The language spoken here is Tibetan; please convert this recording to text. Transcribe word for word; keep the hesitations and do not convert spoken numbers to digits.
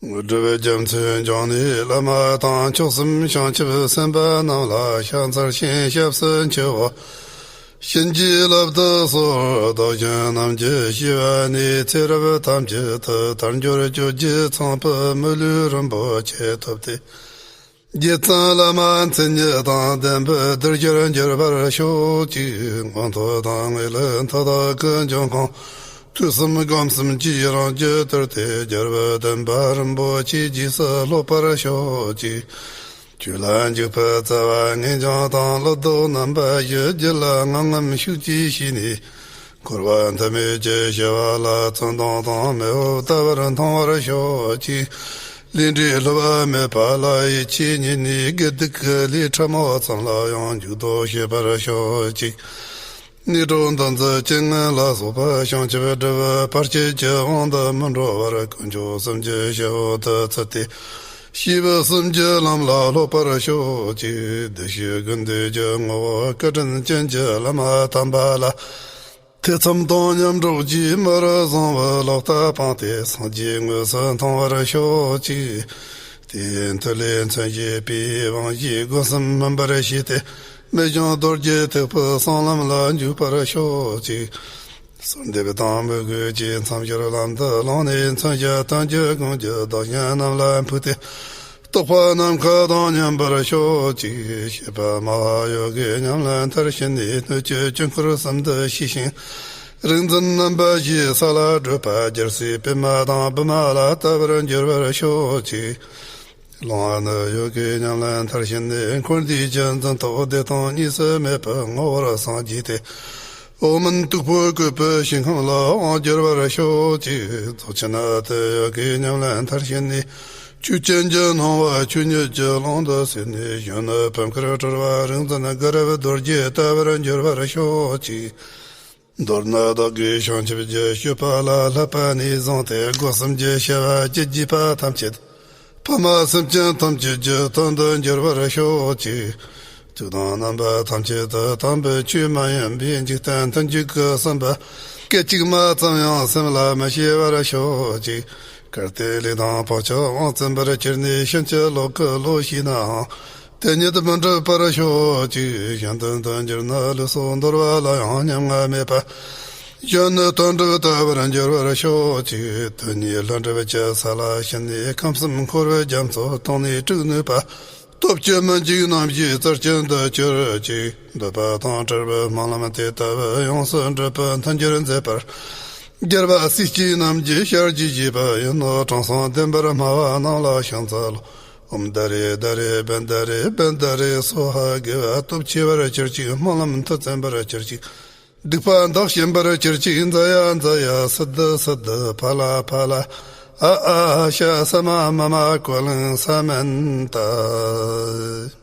སྒྲུབ་པའི་རྒྱུ་མཚན་བྱུང་ནས་བླ་མ་དང་མཆོག་གསུམ་བྱང་ཆུབ་སེམས་དཔའ་རྣམས་ལ་ཕྱག་འཚལ་ཞིང་སྐྱབས་སུ་མཆིའོ། བྱིན་གྱིས་བརླབ་ཏུ་གསོལ། བདག་ཅག་རྣམས་ཀྱི་སྐྱེ་བ་ནས་ཚེ་རབས་ཐམས་ཅད་དུ་དལ་འབྱོར་བཅུ་བརྒྱད་ཚངས་པའི་མི་ལུས་རིན་པོ་ཆེ་ཐོབ་སྟེ། རྗེ་བཙུན་བླ་མ་མཚན་ཉིད་དང་ལྡན་པའི་གདུལ་བྱར་འགྱུར་བར་ཤོག་ཅིག། མངོན་མཐོ་དང་ངེས་ལེགས་མཐའ་དག་གི་འབྱུང་ཁུངས། ཐོས་བསམ་སྒོམ་གསུམ་གྱིས་རང་རྒྱུད་དུལ་ཏེ། རྒྱལ་བའི་བསྟན་པ་རིན་པོ་ཆེའི་རྗེས་སུ་སློབ་པར་ཤོག་ཅིག། ཆོས་ལ་འཇུག་པའི་རྩ་བ་ངེས་འབྱུང་དང་བློ་ལྡོག་རྣམ་པ་བཞི། རྒྱུད་ལ་ངང་ངམ་ཤུགས་ཀྱིས་ཞུགས་ནས། འཁོར་བ་མཐའ་མེད་ཀྱི་བྱ་བ་ལ་བརྩོན་འདུན་དང་མི་འོབ་ལྟ་བུར་མཐོང་བར་ཤོག་ཅིག། ལས་འབྲས་སླུ་བ་མེད་པ་ལ་ཡིད་ཆེས་ཉིད་ནས་དགེ་སྡིག་གི་ལས་ཕྲ་མོ་ཙམ་ལ་ཡང་འཇུག་ལྡོག་བྱེད་པར་ཤོག་ཅིག། ནད་གྲོགས་འདུ་འཛི་རྐྱེན་ངན་ལ་སོགས་པ་བྱང་ཆུབ་སྒྲུབ་པའི་བར་ཆད་ཀྱི་དབང་དུ་མི་འགྲོ་བར་དཀོན་མཆོག་གསུམ་གྱི་ཞབས་འོག་ཏུ་ཚུད་དེ། སྐྱེས་བུ་གསུམ་གྱི་ལམ་ལ་སློབ་པར་ཤོག་ཅིག། བདེ་གཤེགས་ཀུན་འདུས་ཀྱི་ངོ་བོ་སྐུ་དྲིན་ཅན་གྱི་བླ་མ་དམ་པ་ལ། ཐེ་ཚོམ་དང་མཉམ་འགྲོགས་ཀྱིས་མི་རུ་བཟུང་བའི་ལོག་ལྟ་སྤངས་ཏེ་སངས་རྒྱས་དངོས་སུ་མཐོང་བར་ཤོག་ཅིག། དེའི་མཐུ་ལས་མཚོན་བྱེད་པའི་དབང་བཞིའི་སྒོ་གསུམ་སྨིན་པར་བྱས་ཏེ། མི་འབྱུང་རྡོ་རྗེ་ཐེག་པའི་གསང་ལམ་ལ་འཇུག་པར་ཤོག་ཅིག། གསོལ་འདེབས་དང་མོས་གུས་ཀྱིས་མཚམས་སྦྱོར་ལམ་དུ་ལངས་ནས། མཚོན་བྱ་དོན་བཅུ་དགོངས་ཀྱི་བདག་ཉིད་རྣམས་ལ་ཕུལ་ཏེ། རྟོགས་པ་ནམ་མཁའ་དང་མཉམ་པར་ཤོག་ཅིག། བྱེད་པ་སྨྲ་བ་ཡོ་གའི་ཉམས་ལེན་མཐར་ཕྱིན་ནས། སྣོད་ཀྱི་དཀྱིལ་འཁོར་གསུམ་དུ་ཤེས་ཤིང་། རིག་འཛིན་རྣམ་པ་བཞིའི་ས་ལ་བགྲོད་པ། རྒྱལ་སྲས་པདྨ་དང་བི་མ་ལ་ལྟ་བུར་འགྱུར་བར་ཤོག་ཅིག། ལོང་བ་ནི་ཡོ་གའི་ཉམས་ལེན་མཐར་ཕྱིན་ནས། འཁོར་འདས་ཀྱི་འཛིན་རྟོག་བདེ་སྟོང་གཉིས་སུ་མེད་པའི་ངོ་བོར་སངས་རྒྱས་ཏེ། འོག་མིན་སྟུག་པོ་བཀོད་པའི་ཞིང་ཁམས་ལའང་འགྱུར་བར་ཤོག་ཅིག། རྫོགས་ཆེན་ཨ་ཏི་ཡོ་གའི་ཉམས་ལེན་མཐར་ཕྱིན་ནས། ཆོས་ཅན་གྱི་སྣང་བ་ཆོས་ཉིད་ཀྱི་ཀློང་དུ་སད་ནས། གཞོན་ནུ་བུམ་སྐུར་གྲོལ་བ་རིག་འཛིན་དགའ་རབ་རྡོ་རྗེ་ལྟ་བུར་འགྱུར་བར་ཤོག་ཅིག། མདོར་ན་བདག་གིས་བྱང་ཆུབ་ཀྱི་སྤྱོད་པ་ལ་བསླབ་པ་ནས་བཟུང་སྟེ། སྒོ་གསུམ་གྱི་བྱ་བ་བགྱིས་པ་ཐམས་ཅད་ཕ་མ་སེམས་ཅན་ཐམས་ཅད་ཀྱི་དོན་དུ་འགྱུར་བར་ཤོག་ཅིག། དུག་དང་རྣམ་པ་ཐམས་ཅད་དུ་དམ་པའི་ཆོས་མ་ཡིན་པའི་འཇིག་རྟེན་མཐུན་འཇུག་གི་བསམ་པ་སྐད་ཅིག་མ་ཙམ་ཡང་སེམས་ལ་མི་སྐྱེ་བར་ཤོག་ཅིག། གལ་ཏེ་ལས་དང་བག་ཆགས་དབང་བཙན་པར་གྱུར་ནས་ཕྱིན་ཅི་ལོག་གི་བློ་སྐྱེས་ནའང་། དེ་ཉིད་མི་འགྲུབ་པར་ཤོག་ཅིག། གཞན་དོན་དུ་འགྱུར་ན་ལུས་སྲོག་འདོར་བ་ལ་ཡང་ཉམ་ང་མེད་པ། གཞོན་ནུ་དོན་གྲུབ་ལྟ་བུར་འགྱུར་བར་ཤོག་ཅིག། དོན་གཉིས་ལྷུན་གྲུབ་ཀྱི་ས་ལ་ཕྱིན་ནས། ཁམས་གསུམ་འཁོར་བའི་རྒྱ་མཚོ་དོང་ནས་སྤྲུགས་ནུས་པ། སྟོབས་ཀྱིས་མི་འཇིགས་རྣམ་བཞིའི་རྩལ་ཅན་དུ་གྱུར་ཅིག། འདོད་པ་དང་བྲལ་བའི་སྨོན་ལམ་དེ་ལྟ་བུ་ཡོངས་སུ་འགྲུབ་པའི་མཐུན་འགྱུར་མཛད་པར། རྒྱལ་བ་སྲས་ཀྱིས་ནམ་རྒྱུན་ཞལ་གྱིས་བཞེས་པ་ཡིན་ནོ། དྲང་སྲོང་བདེན་པར་སྨྲ་བ་རྣམས་ལ་ཕྱག་འཚལ་ལོ། ཨོཾ་ད་རེ་ད་རེ་བན་ད་རེ་བན་ད་རེ་སྭཱ་ཧཱ། དགེ་བ་སྟོབས་ཆེ་བར་གྱུར་ཅིག། སྨོན་ལམ་མཐུ་བཙན་པར་གྱུར་ཅིག། སྡིག་པ་འདག་ཞིང་བར་གྱུར་ཅིག། འཛད་ཡ་འཛད་ཡ་སིདྡྷི་སིདྡྷི་ཕ་ལ་ཕ་ལ། ཨ་ཨ་ཤ་ས་མ་མ་མ་ཀོ་ལིང་ས་མན་ཏ།